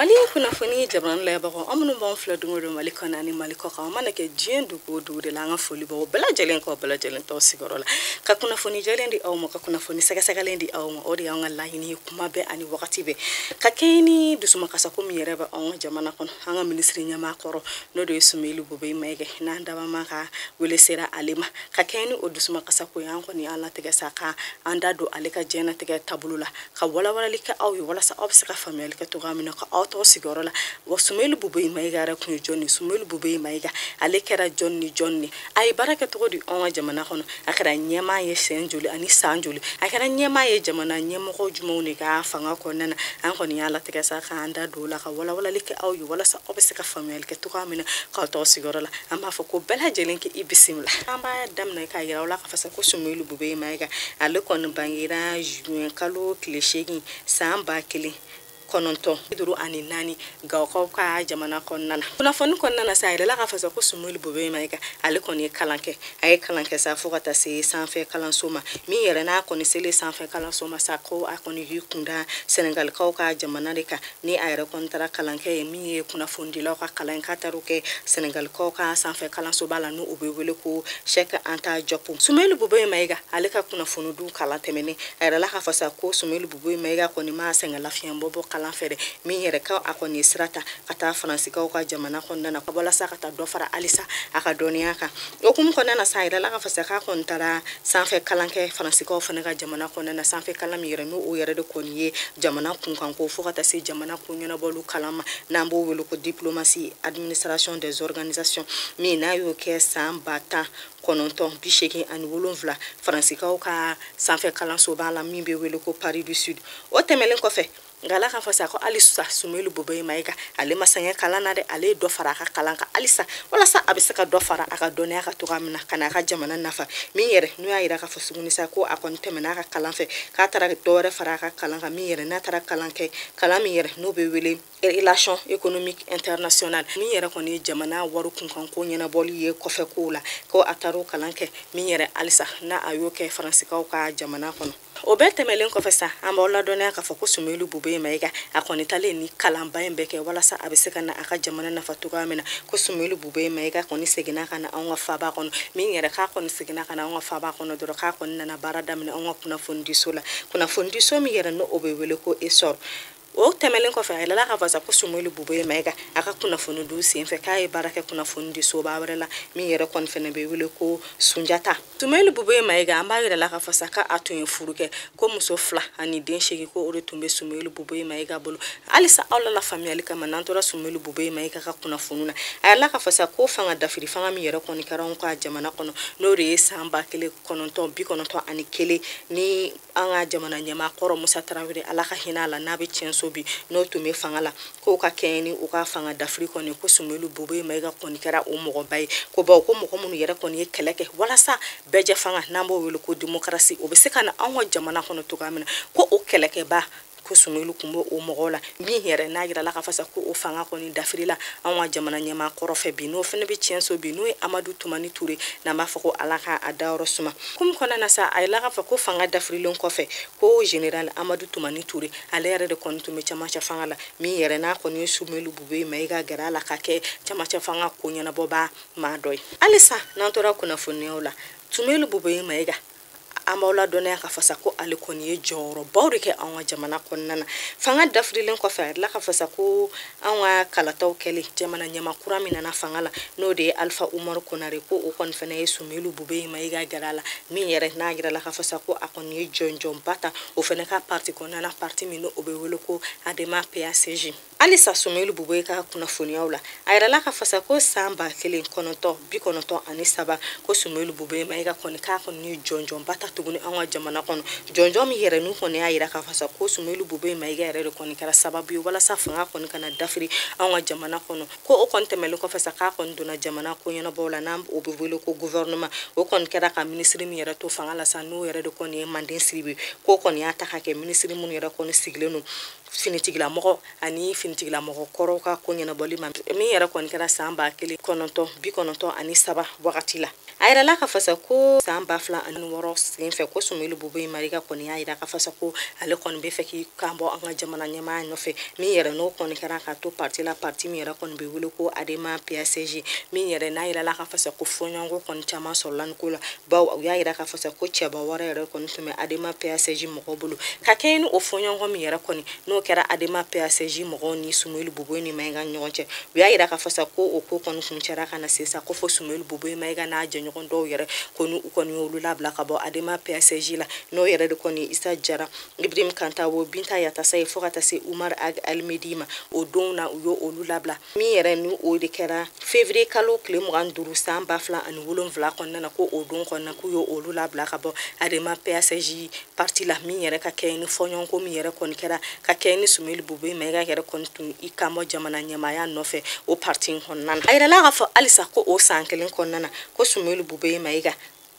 Mali kunnafoni jabarani layɛbagaw, an minnu b'anw filɛ don o don Mali kɔnɔ ani Mali kɔ kan, an mana kɛ diɲɛ dugu o dugu de la, an ka foli b'aw bɛɛ lajɛlen kɔ, bɛɛ lajɛlen tɔw sigiyɔrɔ la, ka kunnafoni jɛlen di aw ma, ka kunnafoni sɛgɛsɛgɛlen di aw ma. O de y'an ka laɲini ye kuma bɛɛ ani wagati bɛɛ, ka kɛɲɛ ni dusumakasako min yɛrɛ bɛ anw ka jamana kɔnɔ. An ka minisiri ɲɛmaa kɔrɔ, n'o de ye Soumeylou Boubèye Maïga, n'an dabama ka wele sera ale ma, ka kɛɲɛ ni o dusumakasako ye, an kɔni y'an latigɛ sa ka an da don ale ka diɲɛnatigɛ taabolo la, ka walawalali kɛ aw ye walasa aw bɛ se ka faamuyali kɛ cogoya min na ka aw tɔgɔ sigiyɔrɔ la. Wa Soumeylou Boubèye Maïga yɛrɛ kun ye jɔn ye? Soumeylou Boubèye Maïga, ale kɛra jɔn ni jɔn ye? A ye baara kɛ cogo di anw ka jamana kɔnɔ? A kɛra ɲɛmaa ye sɛn joli ani san joli? A kɛra ɲɛmaa ye jamana ɲɛmɔgɔ jumɛnw de ka fanga kɔnɔna na? An kɔni y'a latigɛ sa k'an da don o la, ka walawalali kɛ aw ye walasa aw bɛ se ka faamuyali kɛ cogoya min na k'aw tɔgɔ sigiyɔrɔ la. An b'a fɔ ko bɛɛ lajɛlen k'i bisimila. An b'a daminɛ k'a yira aw la k'a fɔ sa ko Soumeylou Boubèye Maïga, ale kɔni bangera juin kalo tile 8 san 1954 Gawokaw ka jamana kɔnɔna na. Kunnafoni kɔnɔna na sa, a yɛrɛ la k'a fɔ sa ko Soumeylou Boubèye Maïga, ale kɔni ye kalan kɛ. A ye kalan kɛ sa fo ka taa se sanfɛ kalanso ma. Min yɛrɛ n'a kɔni selen sanfɛ kalanso ma sa, ko a kɔni y'i kunda Sɛnɛgalikaw ka jamana de kan, ni a yɛrɛ kɔni taara kalan kɛ yen, min ye kunnafonidilaw ka kalan ye, k'a taar'o kɛ Sɛnɛgalikaw ka sanfɛ kalansoba la, n'o bɛ wele ko Cheikh Anta Diop. Soumeylou Boubèye Maïga, ale ka kunnafonidiw kalan tɛmɛnen, a yɛrɛ la k'a fɔ sa ko Soumeylou Boubèye Maïga kɔni ma sɛgɛn lafiɲɛ bɔ kalan fɛ dɛ. Min yɛrɛ ka a kɔni ye sira ta ka taa Faransikaw ka jamana kɔnɔna na, walasa ka taa dɔ fara halisa a ka dɔnniya kan. O hukumu kɔnɔna na sa, a yɛrɛ la k'a fɔ sa k'a kɔni taara sanfɛ kalan kɛ Faransikaw fana ka jamana kɔnɔna na, sanfɛ kalan min yɛrɛ n'o yɛrɛ de kɔni ye jamana kunkanko fo ka taa se jamana ko ɲɛnabɔliw kalan ma, n'an b'o wele ko diplomatie administration des organisations, min n'a y'o kɛ san 1987 Faransikaw ka sanfɛ kalansoba la, min bɛ wele ko Paris du Sud. O tɛmɛnen kɔfɛ, nka ala k'a fɔ sa ko halisa Soumeylou Boubèye Maïga, ale ma sɛgɛn kalan na dɛ. Ale ye dɔ fara a ka kalan kan halisa walasa a bɛ se ka dɔ fara a ka dɔnniya kan cogoya min na, ka n'a ka jamana nafa. Min yɛrɛ n'o y'a yira k'a fɔ tuguni sa ko a kɔni tɛmɛna a ka kalan fɛ, k'a taara dɔ wɛrɛ fara a ka kalan kan, min yɛrɛ n'a taara kalan kɛ, kalan min yɛrɛ n'o bɛ wele relation économique internationale, min yɛrɛ kɔni ye jamana wari kunkanko ɲɛnabɔli ye kɔfɛ kow la, ko a taara o kalan kɛ, min yɛrɛ halisa n'a a y'o kɛ Faransikaw ka jamana kɔnɔ. O bɛɛ tɛmɛlen kɔfɛ sa, an b'aw ladɔnniya k'a fɔ ko Soumeylou Boubèye Maïga, a kɔni talen ni kalanba in bɛɛ kɛ walasa a bɛ se ka na a ka jamana nafa cogoya min na, ko Soumeylou Boubèye Maïga kɔni seginna ka na anw ka faaba kɔnɔ. Min yɛrɛ k'a kɔni seginna ka na anw ka faaba kɔnɔ dɔrɔn, k'a kɔni nana baara daminɛ anw ka kunnafonidiso la, kunnafonidiso min yɛrɛ n'o bɛ wele ko Essor. O tɛmɛnen kɔfɛ, a yɛlɛla k'a fɔ sa ko Soumeylou Boubèye Maïga, a ka kunnafonidiw senfɛ, k'a ye baara kɛ kunnafonidisoba wɛrɛ la, min yɛrɛ kɔni fɛnɛ bɛ wele ko Sunjata. Soumeylou Boubèye Maïga, an b'a yɛrɛ la k'a fɔ sa k'a tun ye furu kɛ, ko muso 2 ani den 8, ko o de tun bɛ Soumeylou Boubèye Maïga bolo. Halisa aw la faamuyali kama, n'an tora Soumeylou Boubèye Maïga ka kunnafoni na, a yɛrɛ la k'a fɔ sa ko fanga dafiri fanga min yɛrɛ kɔni kɛra anw ka jamana kɔnɔ, n'o de ye san 1991, ni an ka jamana ɲɛmaa kɔrɔ Musa Tarawele, Ala ka hinɛ a la, n'a bɛ tiɲɛso bi, n'o tun bɛ fanga la, k'o ka kɛɲɛ ni u ka fanga dafiri kɔni, ko Soumeylou Boubèye Maïga kɔni kɛra o mɔgɔba ye, ko bawo ko mɔgɔ minnu yɛrɛ kɔni ye kɛlɛ kɛ walasa bɛɛjɛ fanga, n'an b'o wele ko démocratie, o bɛ se ka na anw ka jamana kɔnɔ cogoya min na, ko o kɛlɛkɛba, ko Soumeylou kun b'o o mɔgɔw la. Min yɛrɛ n'a yirala k'a fɔ sa ko o fanga kɔni dafiri la anw ka jamana ɲɛmaa kɔrɔ fɛ bi, n'o fana bɛ tiɲɛso bi, n'o ye Amadu Tumani Ture, n'an b'a fɔ ko Ala ka a dayɔrɔ suma. Komi kɔnɔna na sa, a yirala k'a fɔ ko fanga dafirilen kɔfɛ, ko général Amadu Tumani Ture, ale yɛrɛ de kɔni tun bɛ camancɛ fanga la, min yɛrɛ n'a kɔni ye Soumeylou Boubèye Maïga gɛrɛ a la ka kɛ camancɛ fanga ko ɲɛnabɔba maa dɔ ye. Halisa n'an tora kunnafoniyaw la, Soumeylou Boubèye Maïga, an b'aw ladɔnniya k'a fɔ sa ko ale kɔni ye jɔyɔrɔbaw de kɛ anw ka jamana kɔnɔna na. Fanga dafirilen kɔfɛ, a yirala k'a fɔ sa ko anw ka kalataw kɛlen, jamana ɲɛmaa kura min nana fanga la, n'o de ye Alpha Umaru Konare, ko o kɔni fana ye Soumeylou Boubèye Maïga gɛrɛ a la, min yɛrɛ n'a yirala k'a fɔ sa ko a kɔni ye jɔnjɔnba ta o fana ka parti kɔnɔna na, parti min n'o bɛ wele ko ADEMA PACJ. Halisa Soumeylou Boubèye ka kunnafoniyaw la, a yirala k'a fɔ sa ko san 1993, ko Soumeylou Boubèye Maïga kɔni k'a kɔni ye jɔnjɔnba ta tuguni anw ka jamana kɔnɔ, jɔnjɔn min yɛrɛ n'u kɔni y'a yira k'a fɔ sa ko Soumeylou Boubèye Maïga yɛrɛ de kɔni kɛra sababu ye walasa fanga kɔni kana dafiri anw ka jamana kɔnɔ. Ko o kɔni tɛmɛnen kɔfɛ sa, k'a kɔni donna jamana ko ɲɛnabɔw la, n'an o bɛ wele ko gouvernement, o kɔni kɛra ka minisiri min yɛrɛ to fanga la sa, n'o yɛrɛ de kɔni ye Manden Sidibe, k'o kɔni y'a ta ka kɛ minisiri minnu yɛrɛ kɔni sigilen don finitigilamɔgɔ ani finitigilamɔgɔ kɔrɔw ka ko ɲɛnabɔli ma, min yɛrɛ kɔni kɛra san 1993 wagati la. A yirala ka fasa ko san 2006 senfɛ ko Soumeylou Boubèye Maïga kɔni y'a yira ka fasa ko ale kɔni bɛ fɛ k'i kan bɔ an ka jamana ɲɛmaa nɔfɛ, min yɛrɛ n'o kɔni kɛra ka to parti la, parti min yɛrɛ kɔni bɛ wele ko ADEMA PASJ, min yɛrɛ n'a yirala ka fasa ko fɔɲɔgɔnkɔ kɔni caman sɔrɔla nin ko la, bawo u y'a yira ka fasa ko cɛba wɔɔrɔ yɛrɛ kɔni tun bɛ ADEMA PASJ mɔgɔw bolo, ka kɛɲɛ ni o fɔɲɔgɔnkɔ min yɛrɛ kɔni n'o kɛra ADEMA PASJ mɔgɔw ni Soumeylou Boubèye Maïga ɲɔgɔn cɛ. U y'a yira ka fasa ko o ko kɔni kun cɛra ka na sisan ko fo Soumeylou Boubèye Maïga n'a jɛɲɔgɔn dɔw yɛrɛ ko ni u kɔni y'olu labila ka bɔ ADEMA PASJ la, n'o yɛrɛ de kɔni Issa Diarra, Ibrahim Kantawo, Binta Yatasa ye, fo ka taa se Oumar Ag Almedi ma. O don na u y'o olu labila, min yɛrɛ ni o de kɛra février kalo tile 25 san 2007 kɔnɔna na, ko o don kɔnɔna k'u y'o olu labila ka bɔ ADEMA PASJ parti la, min yɛrɛ ka kɛ ni fɔɲɔgɔnko min yɛrɛ kɔni kɛra ka kɛ ni Soumeylou Boubèye Maïga yɛrɛ kɔni tun i kan bɔ jamana ɲɛmaaya nɔfɛ o parti in kɔnɔna na. A yirala k'a fɔ halisa ko o san kelen kɔnɔna na ko Soumeylou Boubèye Maïga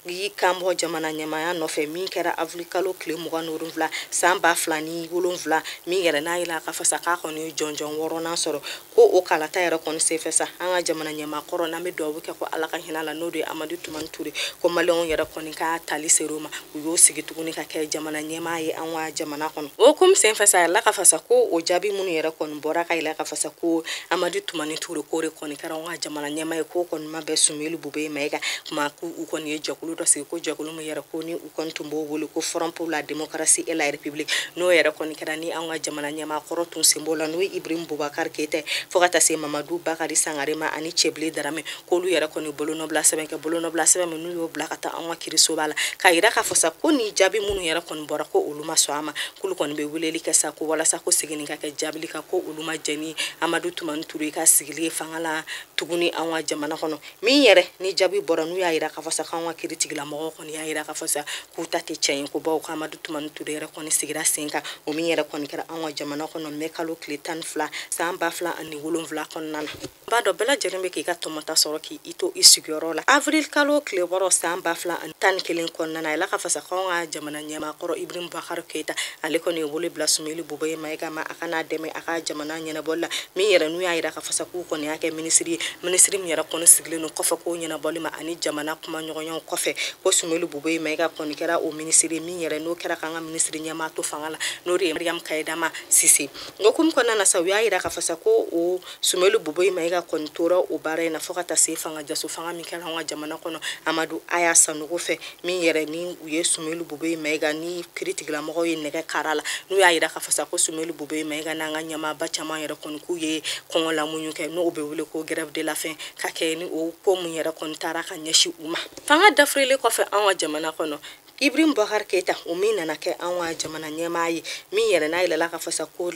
y'i kan bɔ jamana ɲɛmaaya nɔfɛ, min kɛra avril kalo tile 27 san 2007, min yɛrɛ n'a yira ka fasa k'a kɔni ye jɔnjɔn wɔɔrɔnan sɔrɔ, ko o kalata yɛrɛ kɔni senfɛ sa an ka jamana ɲɛmaa kɔrɔ n'an bɛ dugawu kɛ ko Ala ka hinɛ la, n'o de ye Amadu Tumani Ture, ko maliyɛnw yɛrɛ kɔni ka tali ser'o ma, u y'o sigi tuguni ka kɛ jamana ɲɛmaa ye an ka jamana kɔnɔ. O komi senfɛ sa a yirala ka fasa ko o jaabi minnu yɛrɛ kɔni bɔra ka yira ka fasa ko Amadu Tumani Ture k'o de kɔni kɛra an ka jamana ɲɛmaa ye, k'o kɔni ma bɛn Soumeylou Boubèye Maïga kuma, k'u kɔni ye jɛkulu dɔ sigi, ko jɛkulu min yɛrɛ ko ni u kɔni tun b'o wele ko Front pour la démocratie et la République, n'o yɛrɛ kɔni kɛra ni an ka jamana ɲɛmaa kɔrɔ tun sen b'o la, n'o ye Ibrahim Boubacar Keïta, fo ka taa se Mamadou Bakary Sangaré ma ani Tiébilé Dramé, k'olu yɛrɛ kɔni bolonɔbila sɛbɛn kɛ, bolonɔbila sɛbɛn min n'u y'o bila ka taa an ka kiirisoba la, k'a yira k'a fɔ sa ko ni jaabi minnu yɛrɛ kɔni bɔra ko olu ma sɔn a ma, k'olu kɔni bɛ weleli kɛ sa ko walasa ko seginni ka kɛ jaabili kan, ko olu ma jɛn ni Amadu Tumani Ture ka sigili ye fanga la tuguni an ka jamana kɔnɔ. Min yɛrɛ ni jaabi bɔra n'u y'a yira k'a fɔ sa k'an ka kiiritigɛlamɔgɔw kɔni y'a yira k'a fɔ sa k'u ta tɛ tiɲɛ ye, ko bawo ko Amadu Tumani Ture yɛrɛ kɔni sigira sen kan, o min yɛrɛ kɔni kɛra an ka jamana kɔnɔ mɛ kalo tile 12 san 2007 kɔnɔna na. B'a dɔn bɛɛ lajɛlen bɛ k'i ka tɔmɔta sɔrɔ k'i to i sigiyɔrɔ la. Avril kalo tile 6 san 2011 kɔnɔna na, a yira k'a fɔ sa k'anw ka jamana ɲɛmaa kɔrɔ Ibrahim Boubacar Keïta ale kɔni ye wele bila Soumeylou Boubèye Maïga ma a ka n'a dɛmɛ a ka jamana ɲɛnabɔli la, min yɛrɛ n'u y'a yira k'a fɔ sa k'u kɔni y'a kɛ minisiri ye, minisiri min yɛrɛ kɔni sigilen don kɔfɛ k'o ɲɛnabɔli ma ani jamana kumaɲɔgɔnyaw kɔfɛ, ko Soumeylou Boubèye Maïga kɔni kɛra o minisiri min yɛrɛ n'o kɛra k'an ka minisiri ɲɛmaa to fanga la, n'o de ye Mariam Kayidama Sise. O hukumu kɔnɔna na sa u y'a yira k'a fɔ sa ko o Soumeylou Boubèye Maïga kɔni tora o baara in na fo ka taa se fanga jaso fanga min kɛra an ka jamana kɔnɔ Amadu Aya Sanogo fɛ, min yɛrɛ ni u ye Soumeylou Boubèye Maïga ni kiiritigɛlamɔgɔw ye nɛgɛ kara la, n'u y'a yira k'a fɔ sa ko Soumeylou Boubèye Maïga n'an ka ɲɛmaaba caman yɛrɛ kɔni k'u ye kɔngɔ lamuɲu kɛ, n'o bɛ wele ko grève de la faim, ka kɛ ni o ko mun yɛrɛ kɔni taara ka ɲɛsin u ma. Fanga dafirilen kɔfɛ an ka jamana kɔnɔ, Ibrahim Boubacar Keïta o min nana kɛ an ka jamana ɲɛmaa ye, min yɛrɛ n'a yɛlɛla ka fɔ sa ko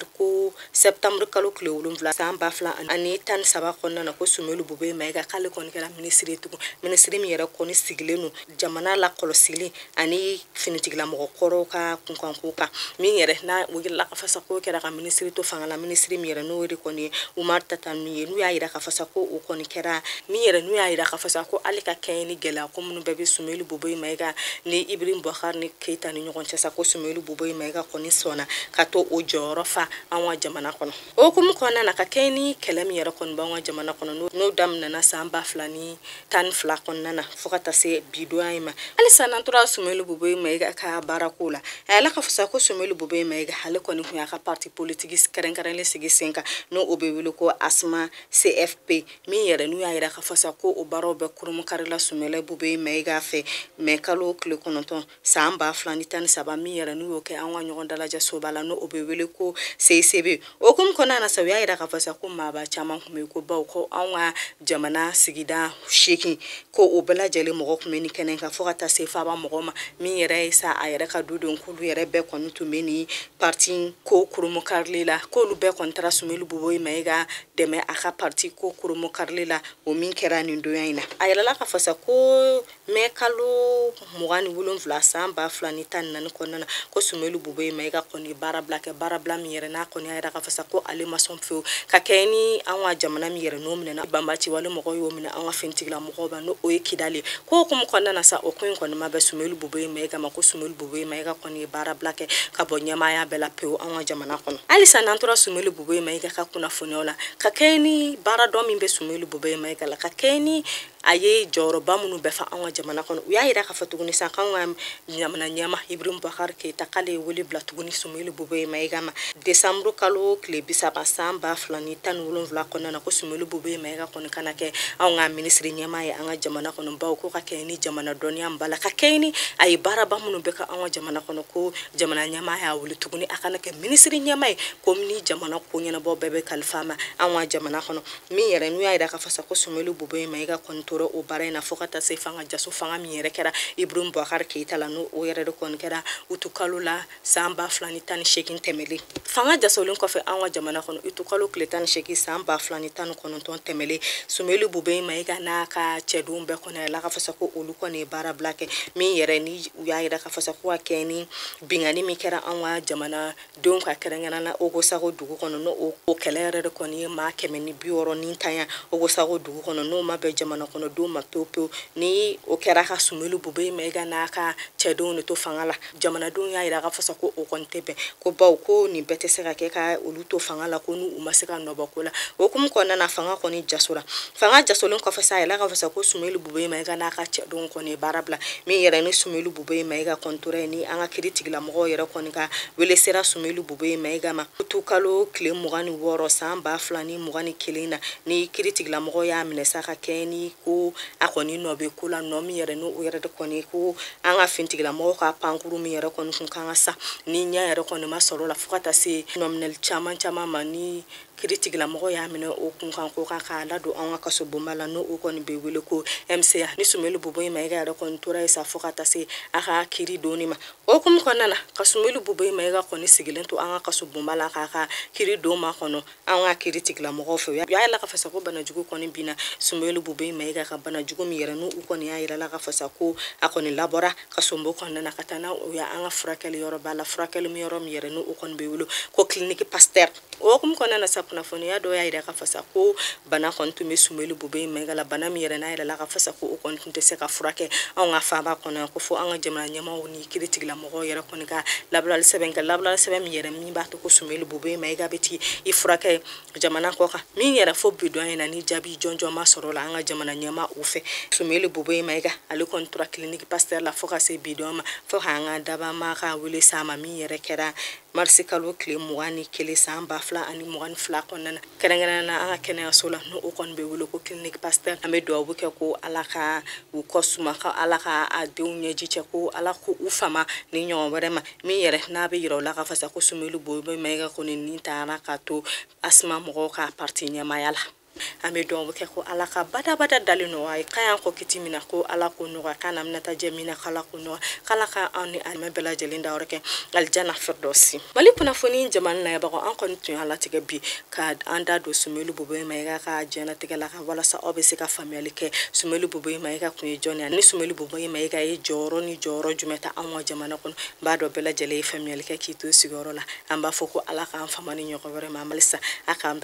septembre kalo tile 7 san 2013 kɔnɔna na, ko Soumeylou Boubèye Maïga k'ale kɔni kɛra minisiri ye tugun, minisiri min yɛrɛ kɔni sigilen don jamana lakɔlɔsili ani finitigilamɔgɔ kɔrɔw ka kunkanko kan, min yɛrɛ n'a o yɛlɛla ka fɔ sa k'o kɛra ka minisiri to fanga la, minisiri min yɛrɛ n'o de kɔni ye Oumar Tatanou ye, n'u y'a yira ka fɔ sa ko o kɔni kɛra min yɛrɛ n'u y'a yira ka fɔ sa ko hali ka kɛɲɛ ni gɛlɛya ko minnu bɛɛ bɛ Soumeylou Boubèye Maïga ni Ibrahim Boubacar ni Keïta ni ɲɔgɔn cɛ sa, ko Soumeylou Boubèye Maïga kɔni sɔnna ka to o jɔyɔrɔ fa an ka jamana kɔnɔ. O hukumu kɔnɔna na, ka kɛɲɛ ni kɛlɛ min yɛrɛ kɔni b'an ka jamana kɔnɔ n'o daminɛna san 2012 kɔnɔna na fo ka taa se bi donya in ma, halisa n'an tora Soumeylou Boubèye Maïga ka baarako la, a yala ka fɔ sa ko Soumeylou Boubèye Maïga ale kɔni tun y'a ka parti politique kɛrɛnkɛrɛnlen sigi sen kan, n'o o bɛ wele ko ASMA CFP, min yɛrɛ n'u y'a yira k'a fɔ sa ko o baaraw bɛɛ kurunbonkarila Soumeylou Boubèye Maïga fɛ mɛ kalo tile 9 san 2013, min yɛrɛ n'u y'o kɛ an ka ɲɔgɔn dalajɛ soba la, n'o bɛ wele ko CICB. O hukumu kɔnɔna na sa u y'a yira k'a fɔ sa ko maaba caman tun bɛ yen, ko bawo ko anw ka jamana sigida 8 ko o bɛɛ lajɛlen mɔgɔ tun bɛ nin kɛnɛ kan, fo ka taa se faaba mɔgɔ ma, min yɛrɛ ye sa a yɛrɛ ka dudenw k'olu yɛrɛ bɛɛ kɔni tun bɛ nin parti ko kurunbonkarili la, k'olu bɛɛ kɔni taara Soumeylou Boubèye Maïga dɛmɛ a ka parti ko kurunbonkarili la, o min kɛra nin donya in na. A yirala k'a fɔ sa ko Mɛ kalo 27 san 2014 kɔnɔna na, ko Soumeylou Boubèye Maïga kɔni baarabila kɛ, baarabila min yɛrɛ n'a kɔni y'a yira k'a fɔ sa ko ale ma sɔn fewu ka kɛ ni an ka jamana min yɛrɛ n'o minɛna banbaci wale mɔgɔw y'o minɛ an ka finitigila mɔgɔw ba n'o ye Kidali ko hukumu kɔnɔna na sa, o ko in kɔni ma bɛn Soumeylou Boubèye Maïga ma, ko Soumeylou Boubèye Maïga kɔni ye baarabila kɛ ka bɔ ɲɛmaaya bɛɛ la pewu an ka jamana kɔnɔ. Halisa n'an tora Soumeylou Boubèye Maïga ka kunnafoniyaw la, ka kɛ ni baaradɔn min bɛ Soumeylou Boubèye Maïga la, ka kɛ ni a ye jɔyɔrɔba minnu bɛɛ fa an ka jamana kɔnɔ, u y'a yira k'a fɔ tuguni sa k'an ka jamana ɲɛma Ibrahim Boubacar Keïta k'ale ye wele bila tuguni Soumeylou Boubèye Maïga ma décembre kalo tile 30 san 2017 kɔnɔna na, ko Soumeylou Boubèye Maïga kɔni kana kɛ anw ka minisiri ɲɛmaa ye an ka jamana kɔnɔ, bawo ko ka kɛ ni jamana dɔnniya b'a la, ka kɛ ni a ye baaraba minnu bɛ kɛ an ka jamana kɔnɔ, ko jamana ɲɛmaa y'a wele tuguni a kana kɛ minisiri ɲɛmaa ye, ko ni jamana ko ɲɛnabɔ bɛɛ bɛ kalifa ma an ka jamana kɔnɔ. Min yɛrɛ n'u y'a yira k'a fɔ sa ko Soumeylou Boubèye Maïga kɔni tora o baara in na fo ka taa se fanga jaso fanga min yɛrɛ kɛra Ibrahim Boubacar Keïta la, n'o o yɛrɛ de kɔni kɛra utukalo la san 2018 tɛmɛlen. Fanga jasolen kɔfɛ an ka jamana kɔnɔ utukalo tile 18 san 2019 tɛmɛlen, Soumeylou Boubèye Maïga n'a ka cɛdenw bɛɛ kɔni y'a k'a fɔ sa ko olu kɔni ye baara bila kɛ. Min yɛrɛ ni u y'a yira k'a fɔ sa ko ka kɛ ni binkanni min kɛra an ka jamanadenw ka kɛrɛnkɛrɛnnenya la Ogosago dugu kɔnɔ, n'o o kɛlɛ yɛrɛ de kɔni ye maa 160 ni tanya Ogosago dugu kɔnɔ, n'o ma bɛn jamana kɔnɔdenw ma pewu pewu, ni o kɛra ka Soumeylou Boubèye Maïga n'a ka cɛdenw de to fanga la, jamanadenw y'a yira k'a fɔ sa ko o kɔni tɛ bɛn, ko bawo ko nin bɛɛ tɛ se ka kɛ ka olu to fanga la, ko n'u ma se ka nɔbɔ ko la. O hukumu kɔnɔna na fanga kɔni jasora. Fanga jasolen kɔfɛ sa, a yira k'a fɔ sa ko Soumeylou Boubèye Maïga n'a ka cɛdenw kɔni ye baara bila. Min yɛrɛ ni Soumeylou Boubèye Maïga kɔni tora yen, ni an ka kiiri tigilamɔgɔw yɛrɛ kɔni ka wele sera Soumeylou Boubèye Maïga ma utukalo tile 26 san 2021 na, ni kiiri tigilamɔgɔw y'a minɛ sa ka kɛ ni ko a kɔni nɔ bɛ ko la, nɔ min yɛrɛ n'o yɛrɛ de kɔni ko an ka finitigilamɔgɔw ka pankuru min yɛrɛ kɔni kun kan ka sa, ni ɲɛ yɛrɛ kɔni ma sɔrɔ la fo ka taa se nɔminɛli caman caman ma, ni kiiri tigilamɔgɔ y'a minɛ o kun kan ko k'a ladon an ka kaso bonba la, n'o o kɔni bɛ wele ko MCA. Ni Soumeylou Boubèye Maïga yɛrɛ kɔni tora yen sa fo ka taa se a ka kiiri donni ma. O hukumu kɔnɔna na, ka Soumeylou Boubèye Maïga kɔni sigilen to an ka kaso bonba la k'a ka kiiri don ma kɔnɔ an ka kiiri tigilamɔgɔw fɛ, u y'a yira k'a fɔ sa ko banajugu kɔni binna Soumeylou Boubèye Maïga ka banajugu min yɛrɛ n'u kɔni y'a yira la k'a fɔ sa ko a kɔni labɔra kasobon kɔnɔna na ka taa n'a o ye an ka furakɛli yɔrɔba la, furakɛli yɔrɔ min yɛrɛ n'o kɔni bɛ wele ko clinique Pasteur. O hukumu kɔnɔna na sa, kunnafoniya dɔw y'a yira k'a fɔ sa ko bana kɔni tun bɛ Soumeylou Boubèye Maïga la, bana min yɛrɛ n'a yɛrɛ la k'a fɔ sa ko o kɔni tun tɛ se ka furakɛ anw ka faaba kɔnɔ, ko fo an ka jamana ɲɛmaaw ni kiiri tigilamɔgɔw yɛrɛ kɔni ka labilali sɛbɛn kɛ, labilali sɛbɛn min yɛrɛ min b'a to ko Soumeylou Boubèye Maïga bɛ t'i i furakɛ jamana kɔ kan, min yɛrɛ fo bi dɔn in na ni jaabi jɔnjɔn ma sɔrɔ la an ka jamana ɲɛmaa u fɛ. Soumeylou Boubèye Maïga ale kɔni tora clinique Pasteur la fo ka se bi dɔn ma, fo k'an ka dabama ka wele s'a ma, min yɛrɛ kɛra marisi kalo tile 21 san 2022 kɔnɔna na, kɛrɛnkɛrɛnnenya la an ka kɛnɛyaso la n'o kɔni bɛ wele ko clinique Pasteur. An bɛ dugawu kɛ ko Ala ka u kɔ suma, ka Ala ka a denw ɲɛji cɛ, ko Ala k'u u fama ni ɲɔgɔn wɛrɛ ma. Min yɛrɛ n'a bɛ yira u la k'a fɔ sa ko Soumeylou Boubèye Maïga kɔni nin taara ka to Asma mɔgɔw ka parti ɲɛmaaya la. An bɛ dugawu kɛ ko Ala ka badabada dalen nɔgɔya ye, k'a y'an kɔ kiti min na ko Ala k'o nɔgɔya, k'a n'an bɛna taa jɛ min na k'Ala k'o nɔgɔya, k'Ala ka anw ni a bɛɛ lajɛlen dayɔrɔ kɛ alijana firdausi. Mali kunnafoni jamana lajɛbagaw, an kɔni tun y'a latigɛ bi ka an da don Soumeylou Boubèye Maïga ka diɲɛlatigɛ la, ka walasa aw bɛ se ka faamuyali kɛ Soumeylou Boubèye Maïga kun ye jɔn ye, ani Soumeylou Boubèye Maïga ye jɔyɔrɔ ni jɔyɔrɔ jumɛn ta anw ka jamana kɔnɔ. N b'a dɔn bɛɛ lajɛlen ye faamuyali kɛ k'i to sigiyɔrɔ la. An b'a fɔ ko Ala k'an fama ni ɲɔgɔn wɛrɛ ma, halisa a k'an bɛn.